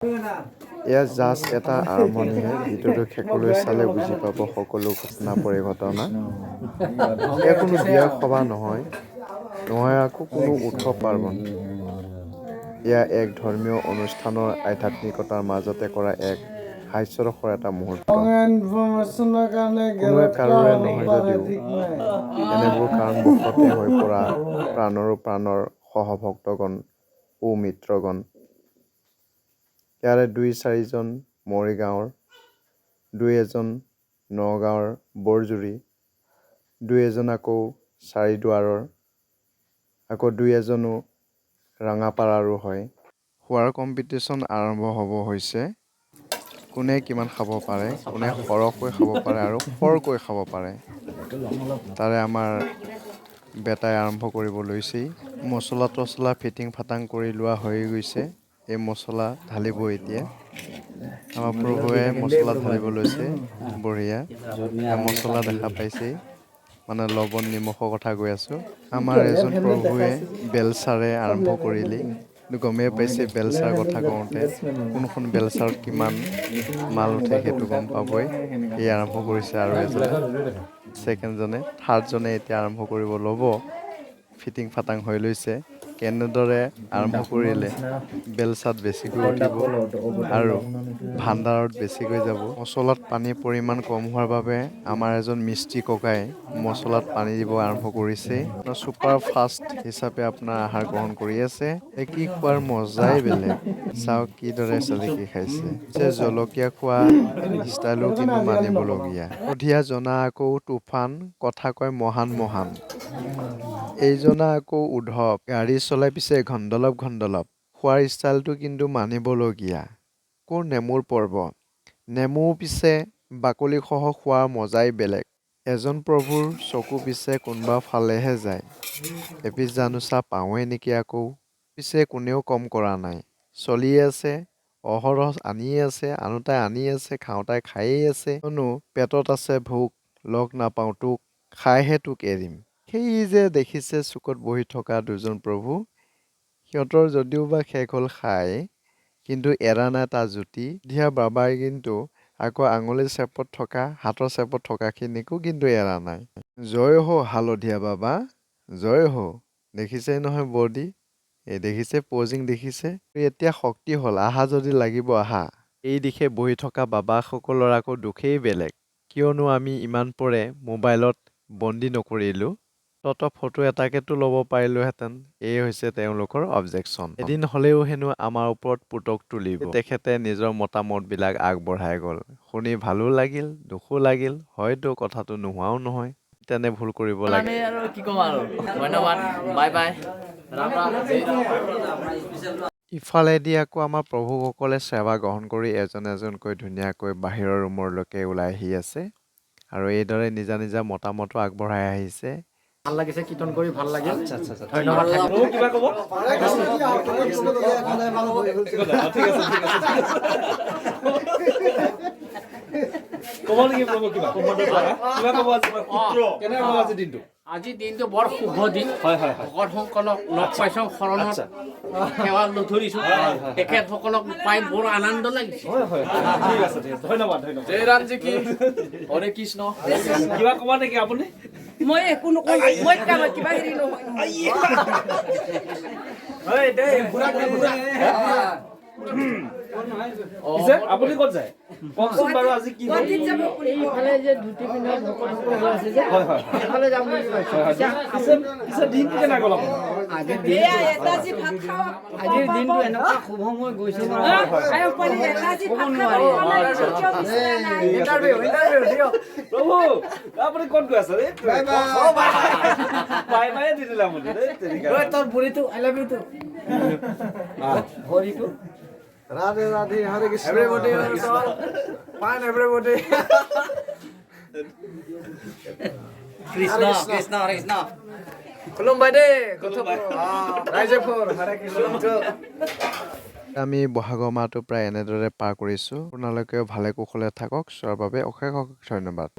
এয়া জাষ্ট এটা আৰম্ভণিহে। ভিডিঅ'টো শেষলৈ চালে বুজি পাব সকলো ঘটনা পৰিঘটনা। এয়া কোনো বিয়া সভা নহয়, নহয় আকৌ কোনো উৎসৱ পাৰ্বণ। এয়া এক ধৰ্মীয় অনুষ্ঠানৰ আধ্যাত্মিকতাৰ মাজতে কৰা এক হাস্যৰসৰ এটা মুহূৰ্ত। ইনফৰমেশ্যনৰ কাৰণে কোনোৱে কাৰোৰে নহয় যদিও ঠিক নাই। এনেবোৰ কাৰণবশতে হৈ পৰা প্ৰাণৰো প্ৰাণৰ সহভক্তগণ ও মিত্ৰগণ। ইয়াৰে দুই চাৰিজন মৰিগাঁৱৰ, দুই এজন নগাঁৱৰ বৰজুৰি, দুই এজন আকৌ চাৰিদুৱাৰৰ, আকৌ দুই এজনো ৰঙাপাৰাৰো হয়। খোৱাৰ কম্পিটিশ্যন আৰম্ভ হ'ব হৈছে। কোনে কিমান খাব পাৰে, কোনে সৰহকৈ খাব পাৰে আৰু খৰকৈ খাব পাৰে, তাৰে আমাৰ বেটাই আৰম্ভ কৰিব লৈছেই। মছলা তছলা ফিটিং ফাটাং কৰি লোৱা হৈ গৈছে। এই মছলা ঢালিব এতিয়া। আমাৰ প্ৰভুৱে মছলা ঢালিব লৈছে। বঢ়িয়া, মছলা দেখা পাইছেই, মানে লৱণ নিমখৰ কথা কৈ আছোঁ। আমাৰ এজন প্ৰভুৱে বেলচাৰে আৰম্ভ কৰিলেই। গমেই পাইছে, বেলচাৰ কথা কওঁতে কোনখন বেলচাৰত কিমান মাল উঠে সেইটো গম পাবই। এই আৰম্ভ কৰিছে আৰু এজনে, ছেকেণ্ডজনে, থাৰ্ডজনে এতিয়া আৰম্ভ কৰিব ল'ব। ফিটিং ফাটাং হৈ লৈছে। কেনেদৰে আৰম্ভ কৰিলে বেলচাত বেছিকৈ উঠিব আৰু ভাণ্ডাৰত বেছিকৈ যাব। মছলাত পানীৰ পৰিমাণ কম হোৱাৰ বাবে আমাৰ এজন মিস্ত্ৰী ককাই মছলাত পানী দিব আৰম্ভ কৰিছে। ছুপাৰ ফাষ্ট হিচাপে আপোনাৰ আহাৰ গ্ৰহণ কৰি আছে। এই কি খোৱাৰ মজাই বেলেগ। চাওক কিদৰে চেলেকি খাইছে। পিছে জলকীয়া খোৱা ষ্টাইলো কিন্তু মানিবলগীয়া। অধীয়া জনা আকৌ তুফান, কথা কয় মহান মহান। এইজনা আকৌ উদ্ধৱ, গাড়ী চলাই পিছে ঘণ্ডলপ ঘণ্ডলপ। খোৱাৰ ষ্টাইলটো কিন্তু মানিবলগীয়া। আকৌ নেমুৰ পৰ্ব। নেমু পিছে বাকলিসহ খোৱাৰ মজাই বেলেগ। এজন প্ৰভুৰ চকু পিছে কোনোবা ফালেহে যায়। এপিচ জানোচা পাওঁৱেই নেকি আকৌ। পিছে কোনেও কম কৰা নাই, চলিয়ে আছে, অহৰহ আনিয়ে আছে, আনোতাই আনি আছে, খাওঁতাই খায়েই আছে। কিয়নো পেটত আছে ভোক, লগ নাপাওঁ তোক, খাইহে তোক এৰিম। সেই যে দেখিছে চুকত বহি থকা দুজন প্ৰভু, সিহঁতৰ যদিও বা শেষ হ'ল খাই, কিন্তু এৰা নাই তাৰ জুতি। ধিয়া বাবাই কিন্তু আকৌ আঙুলি চেপত থকা, হাতৰ চেপত থকাখিনিকো কিন্তু এৰা নাই। জয় হো হালধীয়া বাবা, জয় হো। দেখিছেই নহয় বডি, এই দেখিছে, পজিং দেখিছে। এতিয়া শক্তি হ'ল, আহা যদি লাগিব আহা। এই দিশে বহি থকা বাবাসকলৰ আকৌ দুখেই বেলেগ। কিয়নো আমি ইমান পৰে মোবাইলত বন্দী নকৰিলোঁ, তত ফটো এটাকেতো ল'ব পাৰিলোহেঁতেন। এই হৈছে তেওঁলোকৰ অবজেকশ্যন। এদিন হ'লেও হেনো আমাৰ ওপৰত পোতক তুলিব। তেখেতে নিজৰ মতামতবিলাক আগবঢ়াই গ'ল। শুনি ভালো লাগিল, দুখো লাগিল। হয়তো কথাটো নোহোৱাও নহয়, তেনে ভুল কৰিব লাগে। আমি আৰু কি ক'ম আৰু, ধন্যবাদ, বাই বাই, ৰাম ৰাম, জয় ৰাম। ইফালেদি আকৌ আমাৰ প্ৰভুসকলে সেৱা গ্ৰহণ কৰি এজন এজনকৈ ধুনীয়াকৈ বাহিৰৰ ৰুমৰলৈকে ওলাই আহি আছে আৰু এইদৰে নিজা নিজা মতামতো আগবঢ়াই আহিছে। ভাল লাগিছে, কীৰ্তন কৰি ভাল লাগিল, ধন্যবাদ থাকিল। কিবা ক'ব? ঠিক আছে, ঠিক আছে, ঠিক আছে। ক'ব নেকি প্ৰভু কিবা? কিবা ক'ব আছে? কেনেকুৱা ক'ব আজি দিনটো? আজি দিনটো বৰ শুভ দিন। হয় হয় হয় ভকতসকলক লগ পাইছোঁ, শৰণত সেৱা ধৰিছোঁ। তেখেতসকলক পাই বৰ আনন্দ লাগিছে। হয় হয় ঠিক আছে, ঠিক আছে, ধন্যবাদ, ধন্যবাদ। জয় ৰাম জি কি, হৰে কৃষ্ণ। কিবা ক'ব নেকি আপুনি? মই একো নকওঁ, মই কিবা হেৰি নহয়। পিছে আপুনি ক'ত যায় কওকচোন বাৰু, আজি কি হ'ল? গুৱাহাটীত যাব আপুনি? এইফালে যে ধুতি পিন্ধা ভকতসকল আছে যে, হয় হয় সেইফালে যাম বুলি ভাবিছোঁ। হয় হয় পিছে পিছে দিনটো কেনেকুৱা গ'ল আপোনাৰ? আজিৰ দিন এয়া এটা যি ভাত খাওঁ। আজিৰ দিনটো এনেকুৱা শুভময় গৈছে নহয়। এটা যি ভাত খাব পোৱা নাই, কিয় বিচৰা নাই? প্ৰভু, আপুনি ক'ত গৈ আছে? বাই বাই, বাই দি দিলে আপুনি দেই, তেনেকা। তোৰ ভৰিটো, I love you two, ভৰিটো। Radhe Radhe, Hare Krishna. Everybody, fine everybody. Krishna Krishna, Hare Krishna. খুলুমবাই দেই, ৰাইজেফৰ, হৰে কৃষ্ণ। আমি বহাগৰ মাহটো প্ৰায় এনেদৰে পাৰ কৰিছোঁ। আপোনালোকেও ভালে কুশলে থাকক। চোৱাৰ বাবে অশেষ অশেষ ধন্যবাদ।